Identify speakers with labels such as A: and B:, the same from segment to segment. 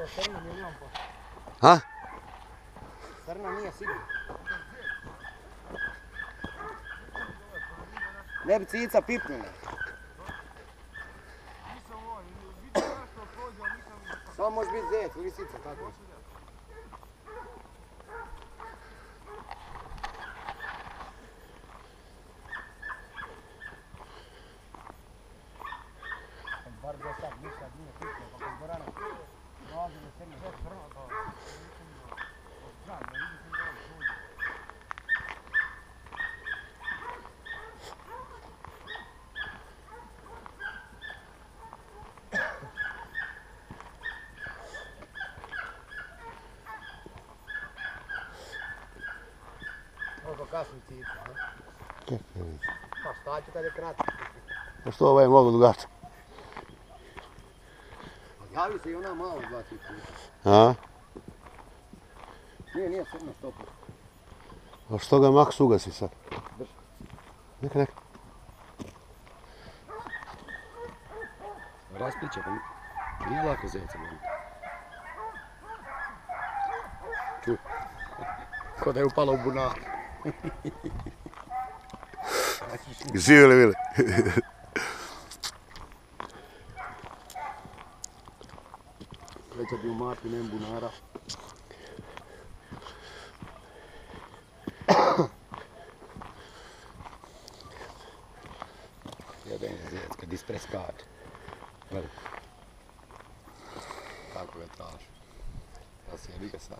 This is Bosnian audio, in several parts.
A: Crna nije
B: Ha?
A: Crna nije sigurno. Ne bi cica pipnula. Samo može biti zec, lisica, tako. Bar do sad ništa nije pipnula, pa kod Gorana. Ovdje je srednje zec, vrlo to. Znam, ne vidim sam da je svoj. Koliko kasni cica, ne? Pa šta ću kad je kratko?
B: A što ovaj je mnogo dugačak?
A: Javi se i ona malo 2-3 puta.
B: A?
A: Nije srna 100%.
B: A što ga Maks ugasi sad?
A: Drži.
B: Neka.
A: Raspiće, pa nije lako zeca goniti. Čuj. Ko da je upala u bunar.
B: Živjeli bili.
A: Kreće bi u mapi, nem bunara. Jedan je zec kad ispreskače. Gledaj. Kako ga traži. Ja se jebi ga sad.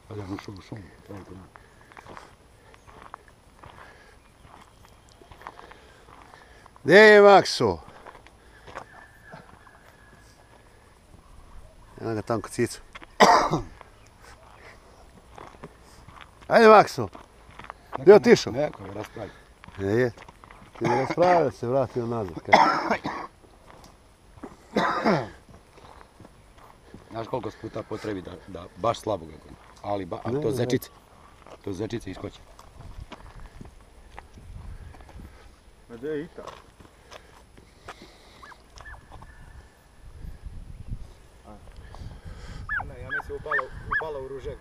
A: Hajde, ušao u šumu.
B: Gdje je Makso? Evo ga tamo kod cicu. Ajde Makso. Gdje otišao?
A: Neko ga raspravlja.
B: Je. Ti ne raspravlja se, vratio nazad.
A: Znaš koliko puta potrebi da baš slabo ga goni. Ali to zečice. To zečice iskoče.
C: Ma gdje je Ita? Ja mislim upala u ružeg.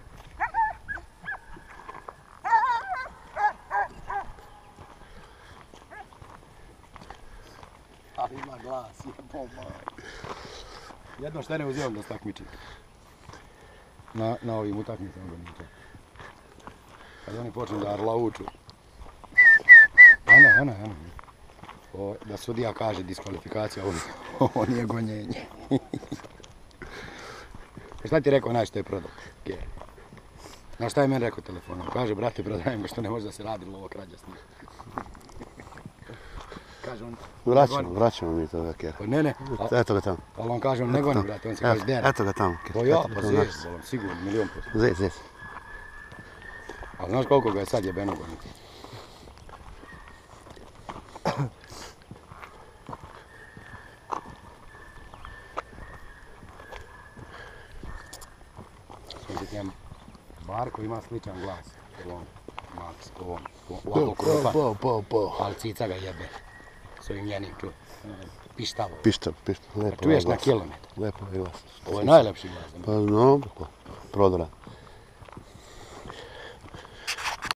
A: Ali ima glas, jeboma. Jedno što ne uzivam da se takmičim. Na ovim utakmicama ga nije to. Kad oni počnu da arlauču. Ana. Da sudija kaže diskvalifikacija, ovo nije gonjenje. Šta ti je rekao onaj što je prodao? Znaš šta je meni rekao telefonom? Kaže, brate, prodajem ga što ne može da se radi lovo krađa s njim. Kaže on...
B: Vraćamo mi to da kjera.
A: Ne.
B: Eto ga tamo.
A: Ali on kaže, on ne goni, brate, on se kaže dera.
B: Eto ga tamo.
A: To ja, pa zez, sigurno, 1.000.000%.
B: Zez.
A: Ali znaš koliko ga je sad jebeno goniti? Sviđeti Marko ima sličan glas. Ovom, Maks, ovom, ovako krupa. Ali cica ga jebe. S ovim njenim čujem. Pištavo.
B: Pištav, lepo.
A: Čuješ na kilometar.
B: Lepo je glas.
A: Ovo je najlepši glas.
B: Pa no, prodora.